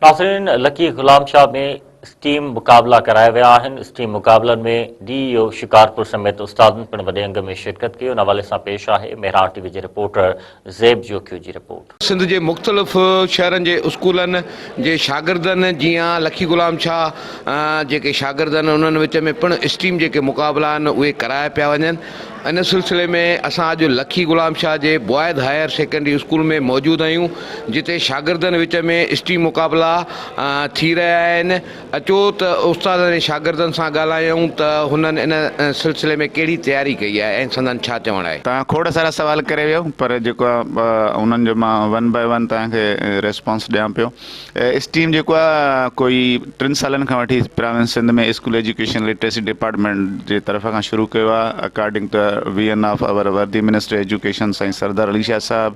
ناظرين لڪي غلام شاهه ۾ اسٽيم مقابلا ڪرايا ويا آهن، اسٽيم مقابلن ۾ ڊي اي او شڪارپور سميت استادن پڻ وڏي انگ ۾ شرڪت ڪئي، ان حوالي سان پيش آهي مهراڻ ٽي وي جي رپورٽر زيب جوکيو جي رپورٽ. سنڌ جي مختلف شهرن جي اسڪولن جي شاگردن جيان لکي غلام شاهه جيڪي شاگرد آهن انهن وچ ۾ پڻ اسٽيم جيڪي مقابلا آهن اهي ڪرايا پيا وڃن. ان سلسلي ۾ اسان اڄ لکي غلام شاهه جي بوائز هائير سيڪنڊري اسڪول ۾ موجود آهيون جتي شاگردن وچ ۾ اسٽيم مقابلا ٿي رهيا آهن اچو ته استادن ۽ شاگردن سان ڳالهايون ته هنن ان سلسلي ۾ ڪهڙي تياري ڪئي آهي ۽ سندن ڇا چوڻ آهي. توهان کوڙ سارا سوال ڪري ويو پر جيڪو آهي انهن جو مان ون بائي ون توهان کي ريسپانس ڏيان پيو. اسٽيم جيڪو آ ڪوئي ٽن سالن کان وٺي province Sindh ۾ school education literacy department جي طرف کان شروع ڪيو آ according to vision of our worthy minister education Sain Sardar Ali Shah Sahib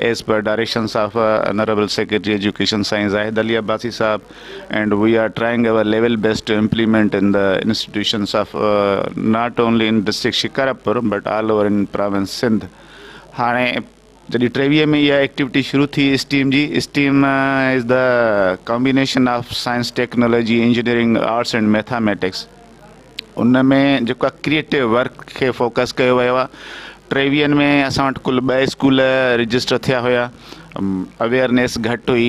as per directions of honourable secretary education Sain Zahid Ali Abbasi Sahib and we are trying our level best to implement in the institutions of not only in district Shikarpur but all over in province Sindh هاڻي جڏهن ٽيويهه ۾ اها activity شروع ٿي steam جي، STEM is the combination of science, technology, engineering, arts and mathematics, ان ۾ جيڪو آهي creative work کي فوڪس ڪيو ويو آهي. ٽيويهن ۾ اسان وٽ ڪل ٻه اسڪول رجسٽر ٿيا هيا، اويئرنيس گهٽ هئي،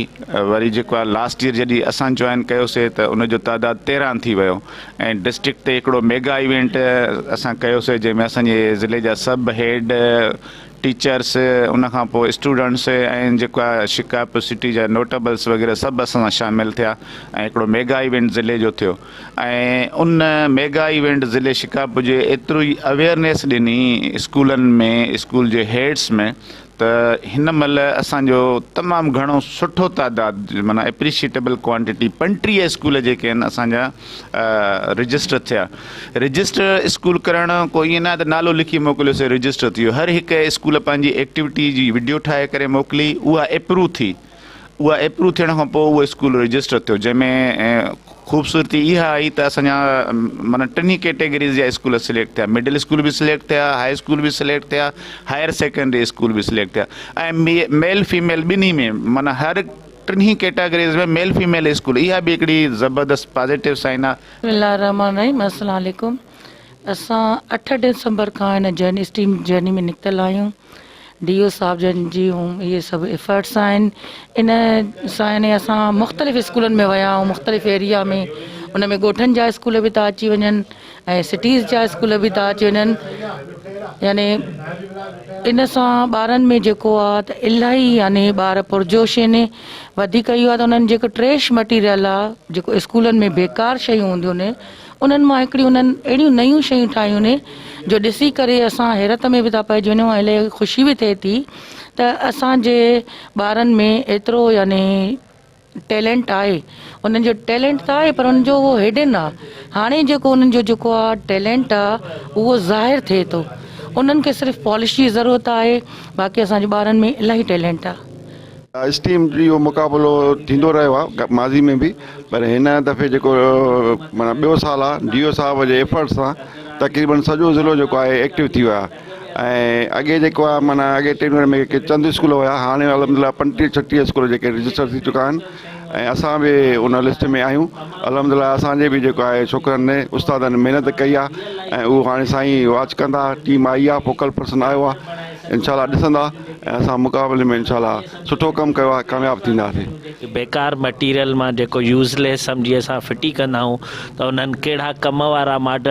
وري جيڪو آهي لاسٽ ايئر جڏهن اسان جوائن ڪيوسي ته ان جو تعداد 13 ٿي ويو ۽ ڊسٽرڪٽ تي هڪڙو ميگا ايونٽ اسان ڪيوسي جنهن ۾ اسان جي ضلعي جا سڀ هيڊ ٽيچرس ان کان پوء اسٽوڊنٽس ۽ جيڪو آهي شڪارپور سٽي جا نوٽبلس وغيره سڀ اسان سان شامل ٿيا ۽ هڪڙو ميگا ايونٽ ضلعي جو ٿيو ۽ ان ميگا ايونٽ ضلعي شڪارپور جي ايترو ئي اويئرنيس ڏني اسڪولن ۾ اسڪول جي هيڊس ۾ ته هن مهل اسان جو تمام گهڻو سٺو تعداد معنيٰ اپريشيٽيبل ڪوانٽيٽي 35 اسڪول جيڪي آهن اسان جا رجسٽر ٿيا. رجسٽر اسڪول ڪرڻ ڪو ائين ناهي ته نالو لکي موڪليوسي رجسٽر ٿي ويو. هر هڪ اسڪول پنهنجي ايڪٽيوٽي جي وڊيو ٺاهي ڪري موڪلي اها اپروو ٿي. اها اپروو ٿيڻ کان پوء اهو اسڪول رجسٽر ٿيو جنهن ۾ خوبصورتي اها آئي ته اسان جا معنيٰ ٽنهي ڪيٽيگريز جا اسڪول سليڪٽ ٿيا. مڊل اسڪول به سليڪٽ ٿيا، هاء اسڪول به سليڪٽ ٿيا، هائر سيڪنڊري اسڪول به سليڪٽ ٿيا ۽ ميل فيميل ٻنهي ۾ معنيٰ هر ٽنهي ڪيٽاگريز ۾ ميل فيميل اسڪول اها به هڪڙي زبردست پازيٽو سائن آ. بسم الله الرحمٰن الرحيم السلام عليڪم اسان اٺ ڊسمبر کان هن جرني اسٽيم جرني ۾ نڪتل آهيون ڊي او صاحب جن جي اهي سڀ افرٽس آهن ان سان يعني اسان مختلف اسڪولن ۾ ويا آهيون مختلف ايريا ۾ ان ۾ ڳوٺن جا اسڪول به ٿا اچي وڃن ۽ سٽيز جا اسڪول به ٿا اچي وڃن يعني ان سان ٻارن ۾ جيڪو آ ته الاهي يعني ٻار پرجوش آهن وڌيڪ اهو آ ته انهن جيڪو ٽريش مٽيريل آ جيڪو اسڪولن ۾ بيڪار شيون هونديون آهن انهن مان هڪڙي انهن اهڙيون نيون شيون ٺاهيون آهن جو ڏسي ڪري اسان حيرت ۾ به ٿا پئجي وڃون ۽ الاهي خوشي به ٿئي ٿي ته اسان جي ٻارن ۾ ايترو يعني ٽيلنٽ آهي انهن جو ٽيلنٽ ته آهي پر انهن جو اهو هڊن آ هاڻي جيڪو انهن جو جيڪو آ ٽيلنٽ آ اهو ظاهر ٿئي ٿو انهن کي صرف پالش جي ضرورت آهي باقي اسان جي ٻارن ۾ الاهي ٽيلنٽ آ. اسٽيم اهو مقابلو ٿيندو رهيو آ ماضي ۾ به پر هن دفعي جيڪو معنيٰ ٻيو سال آ ڊي او صاحب جي ايفرٽ سان تقريبن سڄو ضلعو جيڪو آهي ايڪٽو ٿي ويو آ ۽ اڳي جيڪو آهي معنيٰ اڳي ٽينور ۾ ڪي چند اسڪول هيا هاڻي الحمد لله 35 36 اسڪول جيڪي رجسٽر ٿي چڪا آهن ۽ اسان به ان لسٽ ۾ آهيون الحمد لله اسان جي به جيڪو آهي ڇوڪرن استادن محنت ڪئي آهي ۽ اهو هاڻي سائين واچ ڪندا ٽيم آئي آهي فوڪل پرسن آيو آهي انشاء الله ڏسندا ۽ اسان مقابلي ۾ انشاء الله سٺو ڪم ڪيو آهي ڪامياب ٿينداسين. بيڪار مٽيريل مان جيڪو يوز ليس سمجهي اسان ڦٽي ڪندا آهيون ته انهن ڪهڙا ڪم وارا ماڊل.